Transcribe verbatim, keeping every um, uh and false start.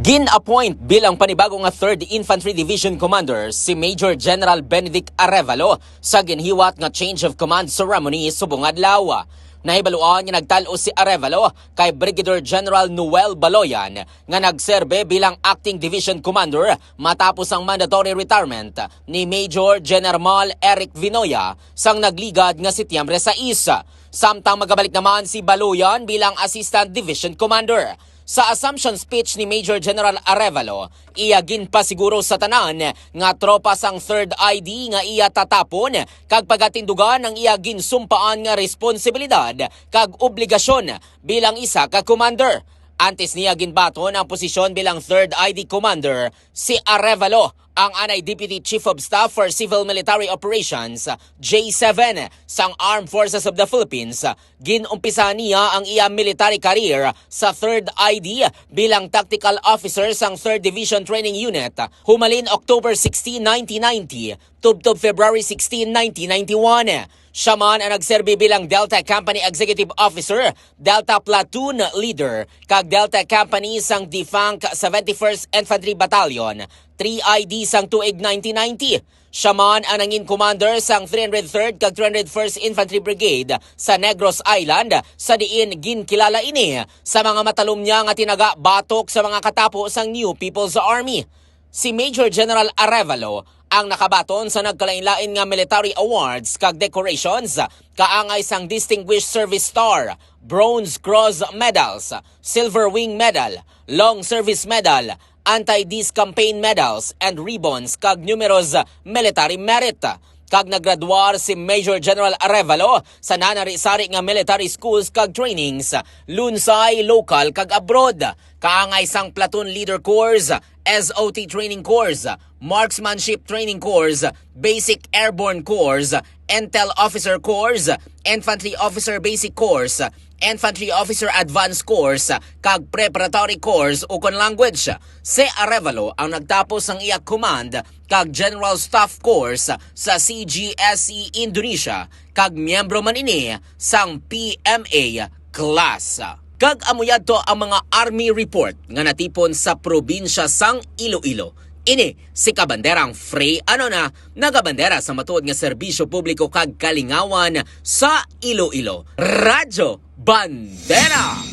Gin-appoint bilang panibago nga Third Infantry Division Commander si Major General Benedict Arevalo sa ginhiwat nga change of command ceremony subong adlaw. Nahibaluan nga nagtal-os si Arevalo kay Brigadier General Noel Baloyan nga nagserbe bilang acting division commander matapos ang mandatory retirement ni Major General Eric Vinoya sang nagligad nga Setyembre sais. Samtang magabalik naman si Baloyan bilang assistant division commander. Sa assumption speech ni Major General Arevalo, iya ginpasiguro sa tanan nga tropa sang Third I D nga iya tatapon kag pagatindugan ang iya ginsumpaan nga responsibilidad kag obligasyon bilang isa ka commander. Antes niya ginbaton ang posisyon bilang Third I D Commander, si Arevalo, ang anay Deputy Chief of Staff for Civil Military Operations, J seven, sang Armed Forces of the Philippines, gin-umpisahan niya ang iya military career sa Third I D bilang tactical officer sang Third Division Training Unit, humalin October sixteen, nineteen ninety, tubtob February sixteen, nineteen ninety-one. Siya man ang nagserbi bilang Delta Company Executive Officer, Delta Platoon Leader, kag Delta Company sang defunct seventy-first Infantry Battalion, three I D sang tuig nineteen ninety. Siya man ang nangin commander sang three hundred third kag three hundred first Infantry Brigade sa Negros Island, sa diin ginkilala ini sa mga matalom niya nga tinaga batok sa mga katapo sang New People's Army. Si Major General Arevalo ang nakabaton sa nagkalainlain nga military awards kag decorations, kaangay sang Distinguished Service Star, Bronze Cross Medals, Silver Wing Medal, Long Service Medal, Anti-Dis Campaign Medals and Ribbons, kag numerous military merit. Kag naggraduar si Major General Arevalo sa nanari-sari nga military schools kag trainings, lunsay, lokal kag abroad, kaangay sang Platoon Leader Course, S O T Training Course, Marksmanship Training Course, Basic Airborne Course, Intel Officer Course, Infantry Officer Basic Course, Infantry Officer Advanced Course, kag Preparatory Course ukon Language. Si Arevalo ang nagtapos sang iya Command kag General Staff Course sa C G S E Indonesia, kag miyembro man ini sang P M A class. Kag amo yadto ang mga army report nga natipon sa probinsya sang Iloilo. Ini si Kabanderang Frey Anona, nagabandera sa matuod nga serbisyo publiko kag kalingawan sa Iloilo. Radyo Bandera!